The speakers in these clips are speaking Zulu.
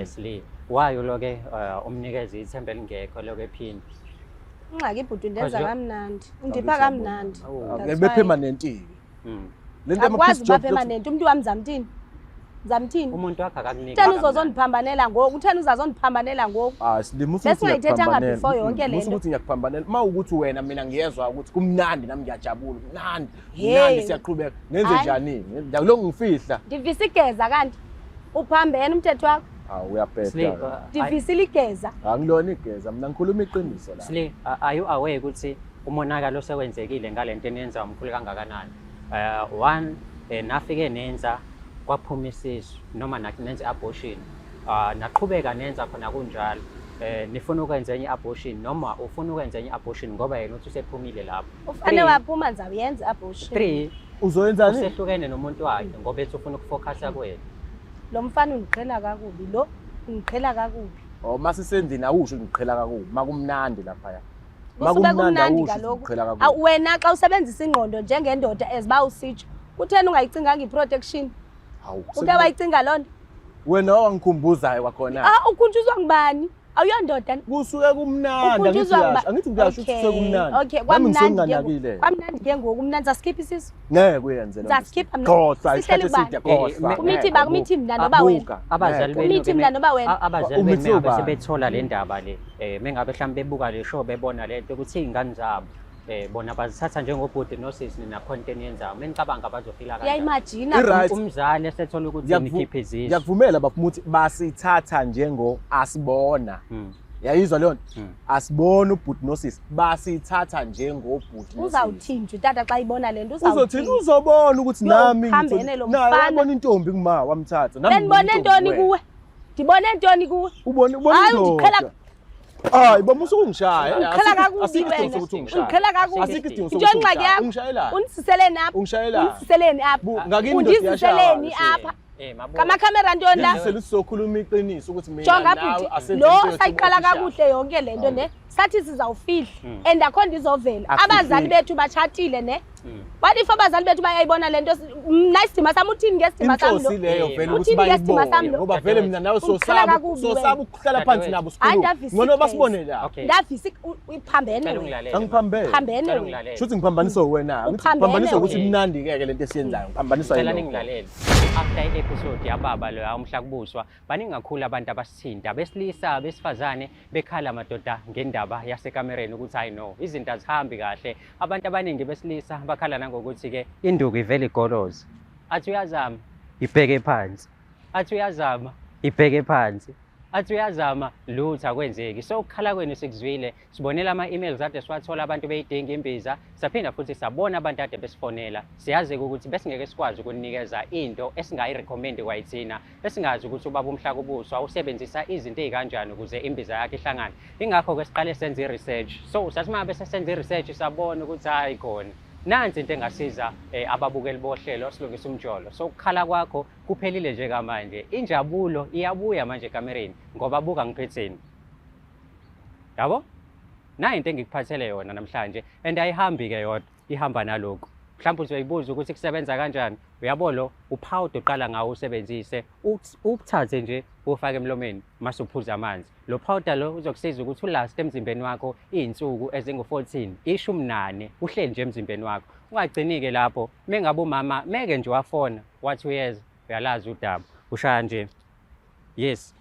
Sli, why uloke umnikeza ithemba elingekho lokho ephinda? Ingxaki ibhuti undenza Because kamnandi. Undipha kamnandi. Oh. That's Ngebe why. permanent. Le nto Akwazi yama-piece uba job. permanent. Umntu wam ndizamthini? Ndizamthini? Umuntu wakhe akakuniki. Utheni uzozondiphambanela ngoku? Utheni uzazondiphambanela ngoku? Ah, Sli, musa ukuthi Besingayithethanga ngiyakuphambanela. before yonke le Musa nto. ukuthi ngiyakuphambanela. Uma ukuthi wena mina ngiyezwa ukuthi kumnandi, nami ngiyajabula. Kumnandi. Hey. Kumnandi, siyaqhubeka. Ngenze Hayi. njani? Ngiyalokhu ngifihla. Ndivisa igeza kanti. Uphambene umthetho wakho. Ah, Sli, uyabheda. Ndivisile igeza. Angilona igeza, mina ngikhuluma iqiniso la. Sli, are you aware ukuthi umonakalo osewenzekile ngalento eniyenza umkhulu kangakanani? One, nafike nenza kwaphuma isisu noma nenze abortion. Naqhubeka nenza khona kunjalo. Nifuna ukwenza enye abortion noma ufuna ukwenza enye abortion ngoba yena uthi usephumile lapho. Ufane Three. waphuma, ndizawuyenza i-abortion. Three, Uzoyenzani? usehlukene nomuntu wakhe ngoba ethi ufuna ukufocusa kuwena. Lo mfana undiqhela kakubi, lo undiqhela kakubi. Oh, masisendlini awusho ngiqhela kakubi. Makumnandi laphaya. Kusuke kumnandi awusho kaloku. ngiqhela kakubi. Awu, wena xa usebenzisa ingqondo njengendoda as uba usitsho, kutheni ungayicinganga i-protection? Hawu. Uke wayicinga loo nto? Wena owangikhumbuzayo kwakhona. Ah, ukhunjuzwa ngubani? Awuyondoda. Kusuke kumnandi, angithi Ukhunjuzwa uyasho, nguba- angithi ngiyasho ukuthi Okay, kusuke kumnandi. okay, Nami kwamnandi ke ngisenganakile. Kwamnandi ke ngoku, mna ndizasikhipha isisu. Ngeke uyenze loo nto. Ndizasikhipha mna. Khohlwa, Sihleli isikhathi kubani? eside, khohlwa. Umithi ba kumithi mna noba wena. Buka. Abazali Ngeke. benu Umithi ke mna noba wena. Abazali Umithi benu mengabe ubani? sebethola le ndaba le, mengabe mhlawumbe bebuka le show, bebona le nto ukuthi iy'ngane zabo bona bazithatha njengobhuti nosisi, nina khona into eniyenzayo, menicabanga bazofila kanjani? Uyayimajina. I-right. Umzali esethola ukuthi nikhiphe izisu. Ngiyakuvumela bafuna ukuthi basithatha njengo asibona. Yayizwa leyo nto? Asibona ubhuti nosisi, basithatha njengobhuti nosisi. Uzawuthinjwa utata xa ibona le nto. Uzothini? Uzobona ukuthi Yo, nami uphambene lo naye mfana. wabona intombi kuma wamthatha. Nami Bendibone ngibona ntoni intombi. kuwe? Ndibone ntoni kuwe? Ubone Hayi, indoda. undiqhela- Hayi, baba, usukungishaya. Undiqhela kakubi Asikho isidingo wena. sokuthi ungishaya. Undiqhela kakubi. Asikho isidingo Into sokuthi engxaki ungishaya. yakho. Ungishayelani? Undisiseleni apha? Ungishayelani? Undisiseleni apha? Ngakini indoda Undisiseleni iyashaya. apha? Mabuka. Ngamakhamera ntoni la? Ngizisele sizokhuluma iqiniso ukuthi mina Jonga nawe bhuti, asenze lo into yethu sayiqala official. kakuhle yonke le nto ne, sathi sizawufihla and akho nto izovela. Akufihleki. Abazali bethu batshatile ne. What if abazali bethu bayayibona le nto? Mna isidima sam, uthini ngesidima sam lo? Inhlosi leyo Eh, vele ukuthi Uthini ngesidima bayibone sam lo? ngoba vele mina nawe Ungiqhela sosaba kakubi wena. sosaba ukuhlala phansi Dadewethu. nabo Hayi, sikhuluma. ndavisa Ngcono igeza. basibone la. Okay. Ndavisa iphambene Ngicela wena. ungilalele. Angiphambene. Phambene Ngicela wena. ungilalele. Shuthi ngiphambaniswa wena. Ngithi Uphambene ngiphambaniswa ukuthi wena. mnandi ke lento esiyenzayo. Ngiphambaniswa Ngicela yilokho. ningilalele. After i-episode yababa loya umhla kubuswa, baningi kakhulu abantu abasithinta, abesilisa, abesifazane, bekhala madoda ngendaba yasekamereni ukuthi hayi no, izinto azihambi kahle. Abantu abaningi besilisa bakhala nangokuthi-ke induku ivele igoloze. Athi uyazama, ibheke phansi. Athi uyazama, ibheke phansi. Athi uyazama, lutho akwenzeki. So ukukhala kwenu sikuzwile, sibonela ama-emails ade siwathola abantu beyidinga imbiza, saphinda futhi sabona abantu ade besifonela. Siyazi-ke ukuthi besingeke sikwazi ukunikeza into esingayirekhommendi kwayithina, esingazi ukuthi ubaba uMhlakubuswa usebenzisa izinto ey'kanjani ukuze imbiza yakhe ihlangane. Ingakho-ke siqale senze i-research. So sathi uma bese senze i-research sabona ukuthi hhayi khona, nansi into engasiza ababukeli bohlelo Silungisa Umjolo. So ukukhala kwakho kuphelile njengamanje. Injabulo iyabuya manje ekamereni ngoba buka ngiphetheni. Yabo? Nayi into engikuphathele yona namhlanje and ayihambi-ke yodwa, ihamba nalokhu. Mhlawumbe uzoyibuza ukuthi kusebenza kanjani. Uyabo lo uphawuda uqala ngawo usebenzise, ukuthathe nje ufake emlomeni mase uphuza amanzi. Lo powder lo uzokusiza ukuthi ulast emzimbeni wakho iy'nsuku ezingu-14, 14, uhleli nje emzimbeni wakho. Ungagcini-ke lapho, mengabe umama meke nje wafona wathi uyeza, uyalazi udaba, ushaya nje. Yes,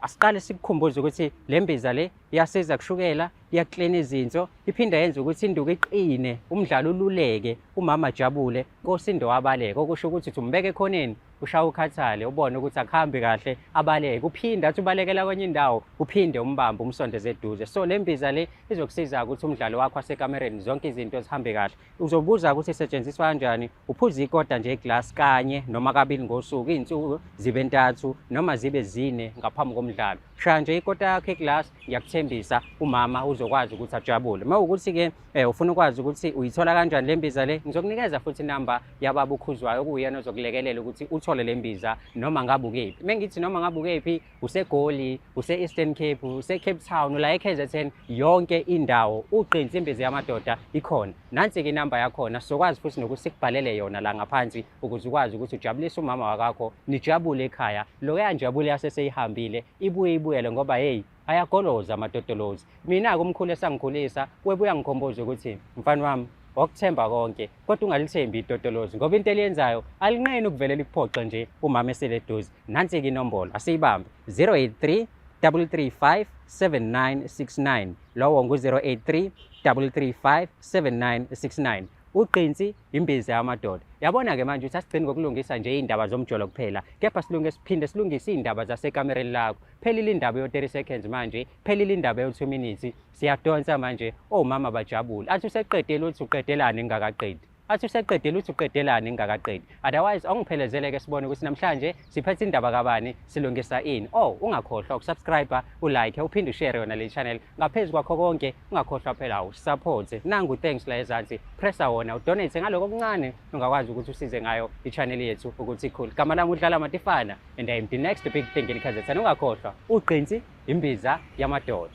asiqale sikukhumbuze ukuthi le mbiza le iyasiza kushukela, iyaklina izinso, iphinda yenze ukuthi induku iqine, umdlalo ululeke, umama ajabule, kosindo abaleke. Okusho ukuthi uthi umbeke ekhoneni, ushaye ukhathale, ubone ukuthi akuhambi kahle, abaleke. Uphinde athi ubalekela kwenye indawo, uphinde umbambe, umsondeze eduze. So le mbiza le izokusiza ukuthi umdlalo wakho wasekamereni zonke izinto zihambe kahle. Uzobuza ukuthi isetshenziswa kanjani, uphuze ikota nje iglass kanye noma kabili ngosuku, iy'nsuku zibe 3 noma zibe 4 ngaphambi komdlalo. Shaya nje ikota yakho iglass, ngiyakuthembisa umama uzokwazi ukuthi ajabule. Uma ukuthi-ke ufuna ukwazi ukuthi uyithola kanjani le mbiza le, ngizokunikeza futhi inamba yababa uKhuzwayo okuyena ozokulekelela ukuthi uthole uyithole le mbiza noma ngabe ukephi. Mengithi noma ngabe ukephi, useGoli, use-Eastern Cape, use-Cape Town, ula e-KZN, yonke indawo uqinsi imbiza yamadoda ikhona. Nansi-ke inamba yakhona, sizokwazi futhi nokuthi sikubhalele yona la ngaphansi ukuze ukwazi ukuthi ujabulise umama wakakho, nijabule ekhaya. Loya njabule yaseseyihambile ibuye ibuyele ngoba hey, ayagoloza amadodolozi. Mina-ke umkhulu esangikhulisa webuya ngikhomboza ukuthi mfana wami wakuthemba konke, kodwa ungalithembi idodolozi ngoba into eliyenzayo alinqeni ukuvele likuphoxe nje umama esele eduze. Nansi-ke inombolo, asiyibambe 083 335 7969. Lowo ngu-083 335 7969. Uqinsi imbiza yamadoda. Yabona-ke manje ukuthi asigcini ngokulungisa nje iy'ndaba zomjolo kuphela, kepha silunge siphinde silungise iy'ndaba zasekamereni lakho. Phelile indaba yo-30 seconds manje, phelile indaba yo-2 minutes, siyadonsa manje, omama bajabule. Athi useqedile uthi uqedelani ngingakaqedi. Athi useqedile uthi uqedelani ngingakaqedi. Otherwise awungiphelezele-ke sibone ukuthi namhlanje siphethe indaba kabani, silungisa ini. Oh, ungakhohlwa ukusubscribe, ulike, uphinde ushare yona le channel. Ngaphezu kwakho konke, ungakhohlwa phela usupport. Nangu thanks la ezansi, pressa wona, udonate ngaloko okuncane ungakwazi ukuthi usize ngayo i-channel yethu ukuthi ikhule. Igama lami uDlala Matifana and I am the next big thing in KZN. Ungakhohlwa uqinsi imbiza yamadoda.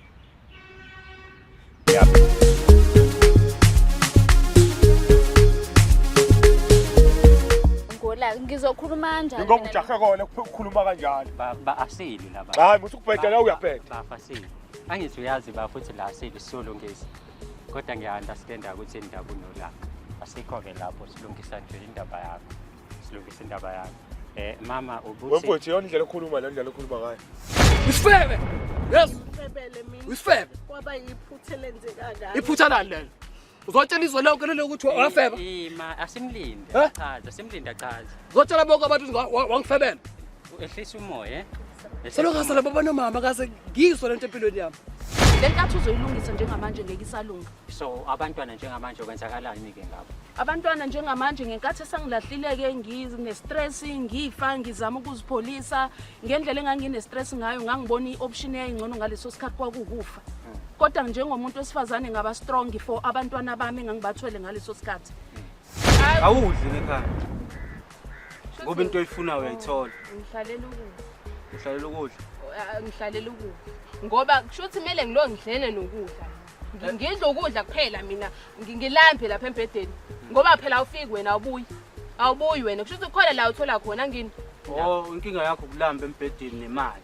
Ngola ngizokhuluma kanjani? Ngoba ujahe kona ukukhuluma kanjalo. Ba asili laba. Hayi muthi ukubheda la uyabheda. Bafa asili. Angithi uyazi ba futhi la asili silungisa. Kodwa ngiya-understanda ukuthi indaba unolaka. Asikho-ke lapho silungisa nje indaba yakho. Silungisa indaba yakho. Mama ubuthi Wemfowethu yona indlela okhuluma le ndlela okhuluma ngayo. Isifebe. Yes. Ngifebele mina. Isifebe. Kwaba yiphutha elenzeka kabi. Iphutha lani lelo? Uzotshela izwe lonke lelo ukuthi wafeba. Ima asimlinde Eh? achaze, asimlinde achaze. Uzotshela bonke abantu ukuthi wangifebela. Ehlisa umoya, eh? Ehlisa Selokhu umoya. ngasala baba nomama kaze ngizwe lento empilweni yami. Le nkathi uzoyilungisa njengamanje ngeke isalunga. So abantwana njengamanje kwenzakalani ke ngabo? Abantwana njengamanje ngenkathi esangilahlile-ke ngine-stress, ngifa ngizama ukuzipholisa ngendlela engangine-stress ngayo, ngangibona i-option eyayingcono ngaleso sikhathi kwakuwukufa. Kodwa njengomuntu wesifazane ngaba strong for abantwana bami engangibathwele ngaleso sikhathi. Awudli ekhaya. Ngoba into oyifunayo uyayithola. Ngihlalela ukudla. Uhlalela ukudla. Ngihlalela ukudla. Ngoba kusho ukuthi kumele ngilo ngidlene nokudla. Ngidla ukudla kuphela mina, ngilambe lapha embhedeni. Ngoba phela awufiki wena awubuyi. Awubuyi wena. Kusho ukuthi kukhona la uthola khona ngini. Oh, inkinga yakho ukulamba embhedeni nemali.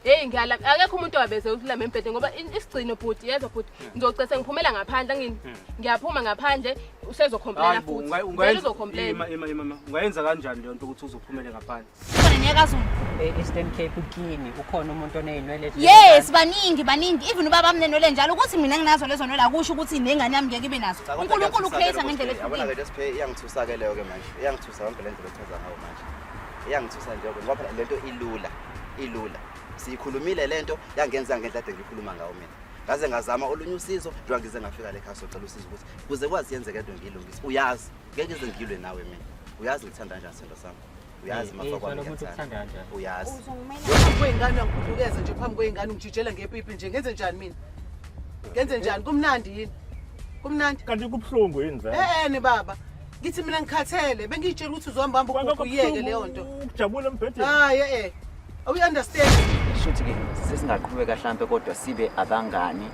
Hey ngiyalamba. Akekho umuntu owabeze ukulamba embhedeni ngoba isigcino bhuti, yezwa bhuti. Ngizocese ngiphumela ngaphandle ngini. Ngiyaphuma ngaphandle usezocomplaina futhi. Vele uzocomplaina. Ima ima ima. Ungayenza kanjani le nto ukuthi uzophumele ngaphandle? Khona niyakazulu. E-Eastern Cape kini ukhona umuntu oney'nwele Yes, baningi baningi. Even ubaba wami nenwele njalo ukuthi mina nginazo lezo nwele akusho ukuthi nengane yami ngeke ibe nazo. uNkulunkulu ucreate ngendlela Yabona ehlukile. ke lesiphe iyangithusa ke leyo ke manje. Iyangithusa yonke le ndlela ochaza ngayo manje. Iyangithusa nje ngoba phela lento ilula, ilula. Siyikhulumile lento yangenza ngendlela ade ngikhuluma ngayo mina. Ngaze ngazama olunye usizo njengoba ngize ngafika le khaya socela usizo ukuthi kuze kwazi yenzeke lento ngiyilungise. Uyazi ngeke ngize ngilwe nawe mina. Uyazi ngithanda kanjani sithando sami. Uyazi mafa kwami umuntu ngiyakuthanda. ukuthanda kanjani? Uyazi. Phambi kwey'ngane uyangikhuphukeza nje phambi kwey'ngane ungijijela ngepipi nje ngenze njani mina? Ngenze njani? Kumnandi yini? Kumnandi? Kanti kubuhlungu yini vele? Eh eh baba. Ngithi mina ngikhathele bengiyitshela ukuthi uzohamba hamba ugugu uyeke leyo nto. Ukujabula embhedeni. Hayi eh. Awu understand? Shuthi ke sesingaqhubeka mhlambe kodwa sibe abangani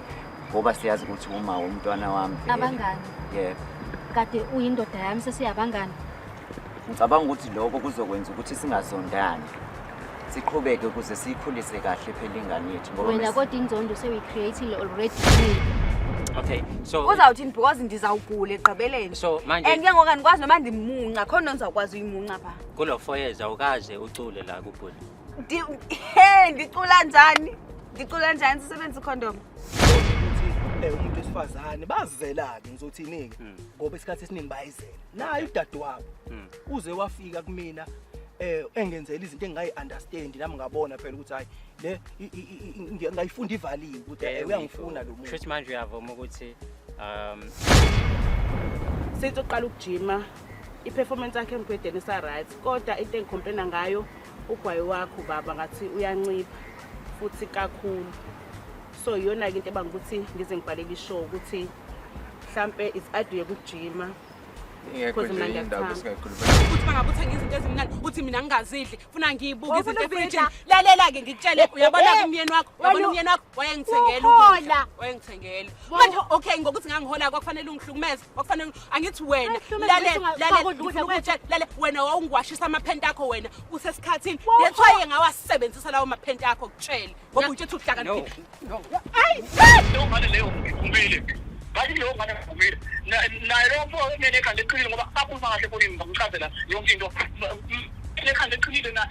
ngoba siyazi ukuthi uma umntwana wami vele. Abangani. Yebo. Kade uyindoda yami sesiyabangani. Ngicabanga ukuthi lokho kuzokwenza ukuthi singazondani. Siqhubeke ukuze siyikhulise kahle phela ingane yethu ngoba Wena kodwa inzondo sewuyicreateile already kimi. Okay, so Uzawuthini because ndizawugula ekugqibeleni. So manje And ke ngoku andikwazi noba ndimunca, khona ndizawukwazi uyimunca pha. kulo 4 years awukaze ucule la kubhuti. He, ndicula njani? Ndicula njani sisebenzisa ikhondom? Ukuthi umuntu wesifazane bazizela-ke ngizothini-ke ngoba isikhathi esiningi bayizela. Naye udadewabo uze wafika kumina engenzela izinto engingayi-understand nami ngabona phela ukuthi hayi le ngayifunda ivaliwe ukuthi uyangifuna lo muntu. Shuthi manje uyavuma ukuthi Since uqala ukujima i-performance yakhe embhedeni isa right kodwa into engicomplaina ngayo ugwayi wakho baba ngathi uyancipha futhi kakhulu. So iyona ke into ebanga ukuthi ngize ngibhalele ishow ukuthi mhlambe is adwe ukujima. Ingekho Because nje mina indaba ngiyakuthanda. esingayikhuluma. Uthi mangabe uthenga izinto ezimnandi uthi mina ngingazidli, funa ngiyibuke Wawufuna izinto ukuzidla? efrijini. Lalela-ke ngikutshele, uyabona-ke umyeni wakho, uyabona Wena- umyeni wakho wayengithengela Uhola. ukudla, wayengithengela. Manje okay ngokuthi ngangihola kwakufanele ungihlukumeze, kwakufanele angithi wena Angihlukumeze lalela ukuthi unga- lalela ungakudli ukudla ngifuna ukutshela lalela wena wawungiwashisa amaphenti akho wena usesikhathini. That's why ngawasebenzisa lawo maphenti akho kutshele ngoba utshela ukuthi uhlakaniphile. Ayi! Leyo ngane leyo ngivumile. Ngathi leyo ngane ngivumile. Naye lowo mfo enekhanda eqinile ngoba akhuluma kahle efonini ngamchazela yonke into. Enekhanda eqinile na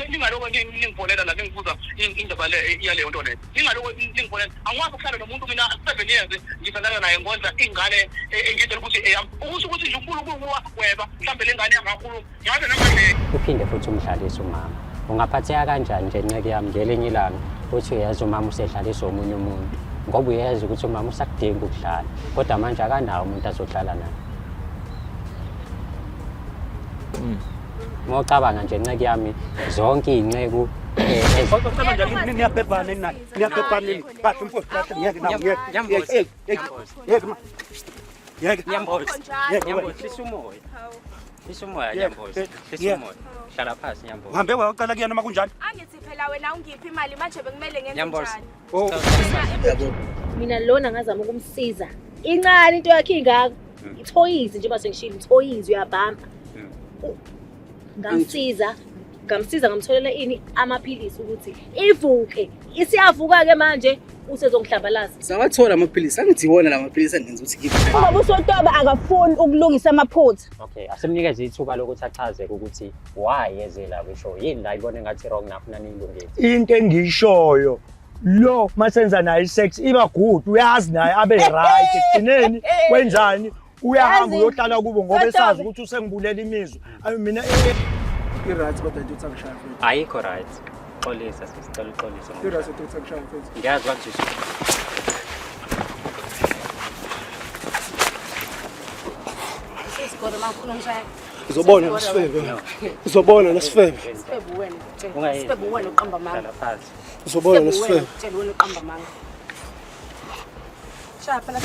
ningaloko ningifonela la ningibuza indaba le yaleyo nto leyo. Ningaloko ningifonela. Angikwazi ukuhlala nomuntu mina 7 years ngithandana naye ngondla ingane engitshela ukuthi eyami. Ukusho ukuthi nje uNkulunkulu wagweba mhlambe le ngane yangakhuluma. Ngaze namanje Uphinde futhi umdlalise umama. Ungaphatheka kanjani nje nceke yami ngelinye ilanga uthi uyazi umama usedlalisa omunye umuntu ngoba uyazi ukuthi umama usakudinga ukudlala kodwa manje akanawo umuntu azodlala naye. Uma ucabanga nje nceke yami zonke iy'nceku Niyabhebhana nina, niyabhebhana nini? Kahle mfowethu, kahle ngiyeke nawe, ngiyeke. Hey, hey, yeke ma. Yeke. Nyambozi. Yeke wena. Nyambozi, hlisa umoya. Hlisa umoya Yeke, Nyambozi. yeke, Hlisa yeke. umoya. Hlala phansi Nyambozi. Uhambe wayocela kuyena noma kunjani? Angithi phela wena ungiphi imali manje bekumele ngenze Nyambozi. njani? Oh. Mina lona ngazama ukumsiza. Incane into yakhe ingaka. Ithoyizi njengoba sengishilo, ithoyizi uyabhampa. Ngamsiza, ngamsiza ngamtholela ini amaphilisi ukuthi ivuke. Isiyavuka ke manje usezongihlambalaza. Sawathola amaphilisi, angithi iwona la maphilisi angenza ukuthi ngibe. Ubaba uSotoba akafuni ukulungisa amaphutha. Okay, asimnikeze ithuba lokuthi achaze ukuthi why eze la kwishow. Yini la ibona engathi wrong nafuna niyilungise. Into engiyishoyo lo masenza naye isex iba good, uyazi naye abe right ekugcineni wenzani uyahamba Yazi, uyohlala kubo ngoba Sotobe. esazi ukuthi usengibulela imizwa. Ayi mina I-right kodwa into yokuthi angishaya mfethu. Ayikho right. Xolisa sisicela uxolise. I-right into yokuthi angishaya mfethu. Ngiyazi bakuzwisa. Sesigore makhulu ngishaya. Uzobona nosifebe. Uzobona nosifebe. Sifebe wena ngikutshela. Ungayenzi. Sifebe wena uqamba amanga. Hlala phansi. Uzobona Sifebe nosifebe. wena ngikutshela wena uqamba amanga. Shaya phela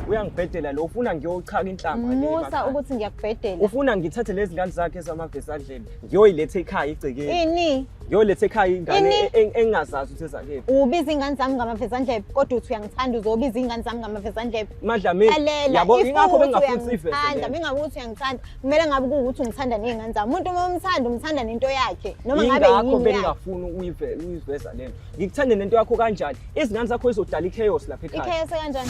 Uyangibhedela lo ufuna ngiyochaka inhlamba le Musa emakhaya. ukuthi ngiyakubhedela. Ufuna ngithathe lezi ngane zakhe ezamavesandleni ngiyoyiletha ekhaya igcekeni. Ini? Ngiyoletha ekhaya ingane Ini? engingazazi ukuthi ezakephi. Ubiza ingane zami ngamavezandlebe kodwa uthi uyangithanda uzobiza ingane zami ngamavezandlebe. Madlamini, Lalela, yabo if ingakho kuwukuthi bengingafuni siyiveze uyangithanda, lento. mingabe ukuthi uyangithanda, kumele ngabe kuwukuthi ungithanda ney'ngane zami. Umuntu uma umthanda, umthanda nento yakhe. Noma ngabe Yingakho yini yakhe. bengingafuni uyiveza lento. Ngikuthande nento yakho kanjani? Izingane zakho izodala i-chaos lapha ekhaya. I-chaos kanjani?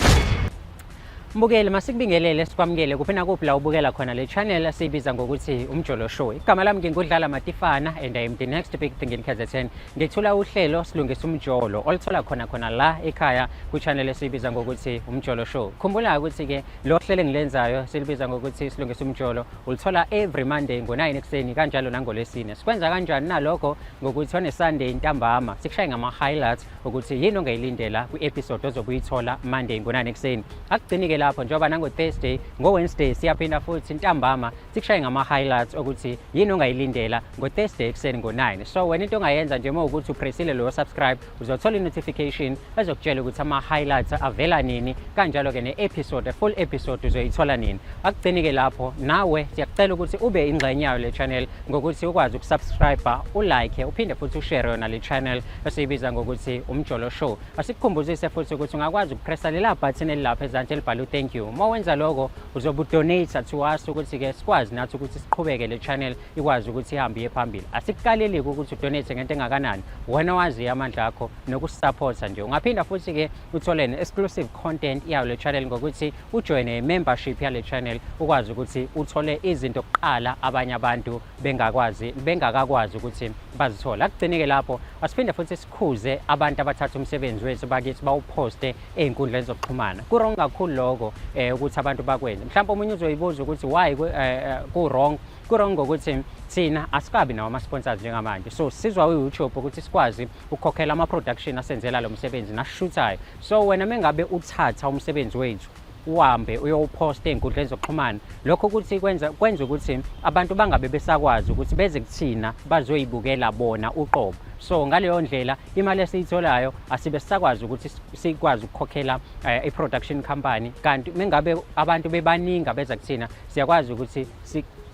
Mbukeli, masikubingelele sikwamukele kuphi nakuphi la ubukela khona le channel esiyibiza ngokuthi Umjolo Show. Igama lami ngingudlala Matifana and I am the next big thing in KZN. Ngethula uhlelo silungisa umjolo oluthola khona khona la ekhaya ku-channel esiyibiza ngokuthi Umjolo Show. Khumbula ukuthi ke lo hlelo engilenzayo silibiza ngokuthi silungisa umjolo uluthola every Monday ngo-9 ekuseni kanjalo nangolwesine. Sikwenza kanjani nalokho? Ngokuthi on a Sunday ntambama sikushaye ngama-highlights ukuthi yini ongayilindela kwi-episode ozobe uyithola Monday ngo-9 ekuseni. Akugcini-ke lapho njengoba nango-Thursday, ngo-Wednesday siyaphinda futhi ntambama sikushaye ngama-highlights ukuthi yini ongayilindela ngo-Thursday ekuseni ngo-9. So wena into ongayenza nje uma ukuthi upressile loyo subscribe uzothola i-notification ezokutshela ukuthi ama-highlights avela nini kanjalo-ke ne-episode, full episode uzoyithola nini. Akugcini-ke lapho, nawe siyakucela ukuthi ube ingxenye yayo le channel ngokuthi ukwazi ukusubscribe, ulike, uphinde futhi ushare yona le channel esiyibiza ngokuthi Umjolo Show. Asikukhumbuzise futhi ukuthi ungakwazi ukupressa lela button elilapha ezansi elibhalwe thank you. Uma wenza lokho uzobe udonate to us ukuthi-ke sikwazi nathi ukuthi siqhubeke le channel ikwazi ukuthi ihambe iye phambili. Asikukaleli-ke ukuthi udonate ngento engakanani, wena waziyo amandla akho nokusupporta nje. Ungaphinda futhi-ke uthole ne-exclusive content yayo le channel ngokuthi ujoyine i-membership yale channel ukwazi ukuthi uthole izinto kuqala abanye abantu bengakakwazi ukuthi bazithole. Akugcini-ke lapho, asiphinde futhi sikhuze abantu abathatha umsebenzi wethu bakithi bawuphoste ey'nkundleni zokuxhumana. Ku-wrong kakhulu lokho ukuthi abantu bakwenze. Mhlawumbe omunye uzoyibuza ukuthi why ku-wrong. Ku-wrong ngokuthi thina asikabi nawo ama-sponsors njengamanje, so sizwa u-YouTube ukuthi sikwazi ukukhokhela ama-production asenzela lo msebenzi nasishuthayo. So wena mengabe uthatha umsebenzi wethu uhambe uyowuphosta ey'nkundleni zokuxhumana, lokho ukuthi kwenza ukuthi abantu bangabe besakwazi ukuthi beze kuthina bazoyibukela bona uqobo. So ngaleyo ndlela imali esiyitholayo asibe sisakwazi ukuthi sikwazi ukukhokhela i-production company, kanti mengabe abantu bebaningi abeza kuthina siyakwazi ukuthi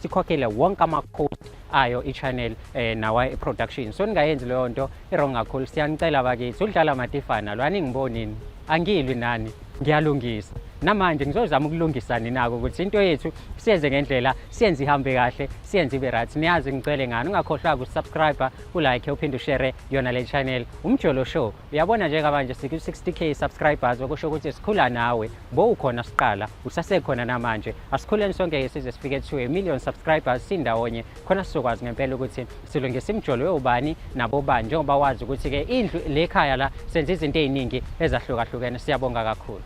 sikhokhele wonke ama-cost ayo i-channel nawa i-production. So ningayenzi leyo nto, i-wrong kakhulu. Siyanicela bakithi, udlala Matifana lo, aningibonini, angilwi nani, ngiyalungisa. Namanje ngizozama ukulungisa ninako ukuthi into yethu siyenze ngendlela, siyenze ihambe kahle, siyenze ibe right. Niyazi ngicele ngani, ungakhohlwa ukusubscribe, ulike, uphinde ushare yona le channel, Umjolo Show. Uyabona njengamanje siku-60K subscribers, okusho ukuthi sikhula nawe, bowukhona siqala, usasekhona namanje. Asikhuleni sonke size sifike to a million subscribers sindawonye, khona sizokwazi ngempela ukuthi silungise imijolo yobani nabobani, njengoba wazi ukuthi-ke indlu le khaya la senza izinto ey'ningi ezahlukahlukene. Siyabonga kakhulu.